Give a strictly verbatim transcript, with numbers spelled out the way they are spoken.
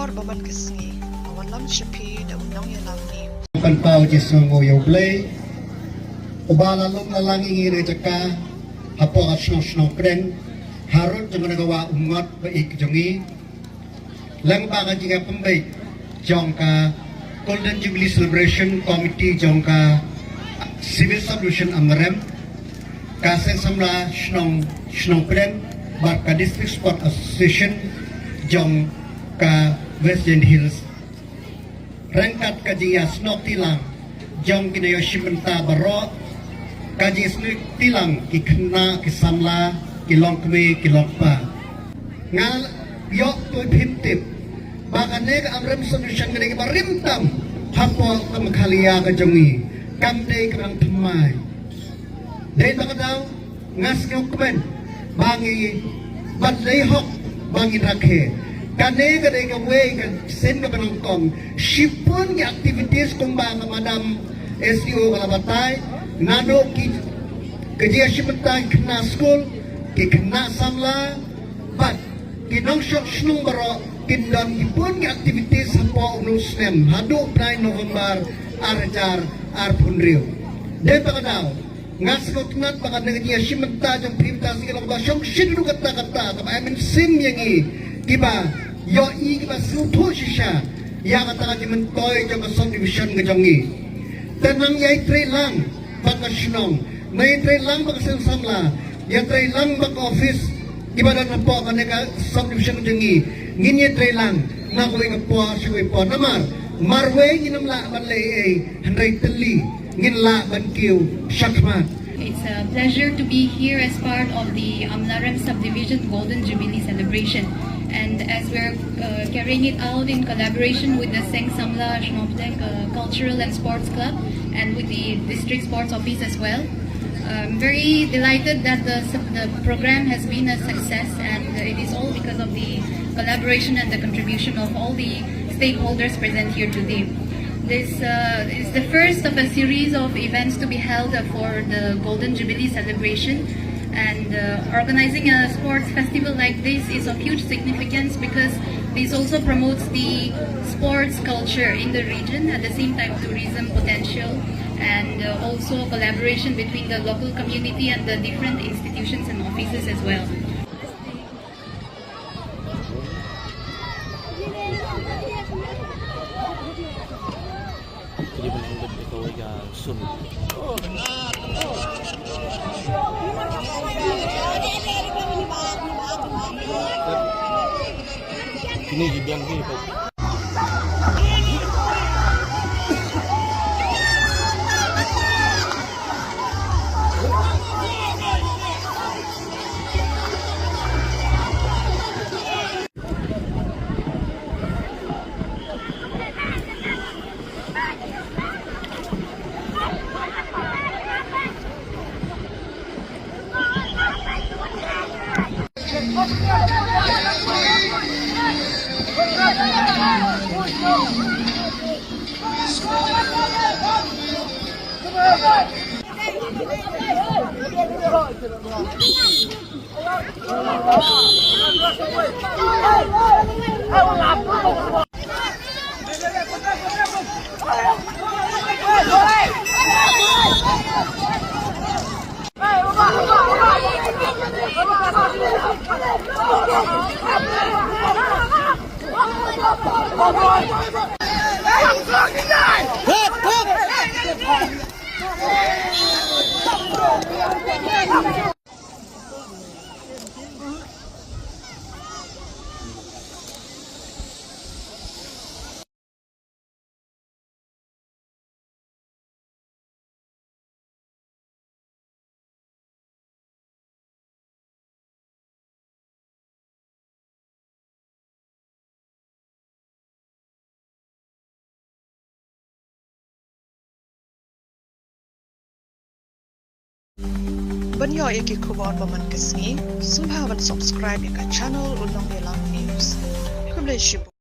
Ba man ka sngi, a wallam sha phi da u nongïalam ni. Pynpaw jingsngewnguh ïa U Blei uba la lum la lang ïa ngi na ka jaka hapoh ka shnong Shnongpdeng, harud jong kane ka wah Umngot ba ïeit ka jong ngi. Lyngba ka jingïapynbeit jong ka Golden Jubilee Celebration Committee jong ka Civil Subdivision Amlarem, ka Seng Samla Shnong, Shnongpdeng bad ka District Sport Association jong ka West Jaintia Hills. Ryngkat ka jingïasnoh kti lang jong ki nongïashim bynta baroh, ka jingïasnoh kti lang ki khynnah ki samla, ki longkmie ki longkpa. Nga ïoh pynpaw tip ba kane ka Amlarem Subdivision kane kaba rim tam hapoh ka Meghalaya ka jong ngi, kam dei kaba dang thymmai. Dei ba ka daw nga sngewkmen ba ngi, ba dei hok ba ngin rakhe. Kane ka dei kawei ka sien kaba nyngkong. Shibun ki activities kumba ka Madam S D O ka la batai, naduh ki, ka jingïashim bynta ki khynnah skul, ki khynnah samla, bad ki nongshong shnong baroh kin don ki bun ki activities hapoh une u snem haduh bnai November ar hajar arphew hynriew. Dei ba ka daw nga sngewtynnat ba ka dei ka jingïashim bynta jong phi mynta sngi long ba shong shin ruh katta katta kaba ai mynsiem ïa ngi kiba ïohi kiba sngewthuh shisha ïa kata ka jingmyntoi jong ka subdivision ka jong ngi. Te nang ïai trei lang bad ka shnong, nang ïai trei lang bad ka seng samla, ïai trei lang bad ka office kiba don hapoh kane ka subdivision jong ngi. Ngin ïai trei lang na kawei ka por sha kawei ka por, namar marwei ngin ym lah ban leh ei ei, hynrei tylli ngin lah ban kiew shakhmat. It's a pleasure to be here as part of the Amlarem Subdivision Golden Jubilee Celebration. And as we're uh, carrying it out in collaboration with the Seng Samla Shnongpdeng uh, Cultural and Sports Club and with the District Sports Office as well, I'm very delighted that the, the program has been a success, and it is all because of the collaboration and the contribution of all the stakeholders present here today. This uh, is the first of a series of events to be held uh, for the Golden Jubilee celebration. And uh, organizing a sports festival like this is of huge significance because this also promotes the sports culture in the region, at the same time tourism potential, and uh, also collaboration between the local community and the different institutions and offices as well. Kini ki biang ki. Ban ïoh ïa ki khubor ba man ka sngi, sngewbha ban subscribe ïa ka channel U Nongïalam News. Khublei shibun.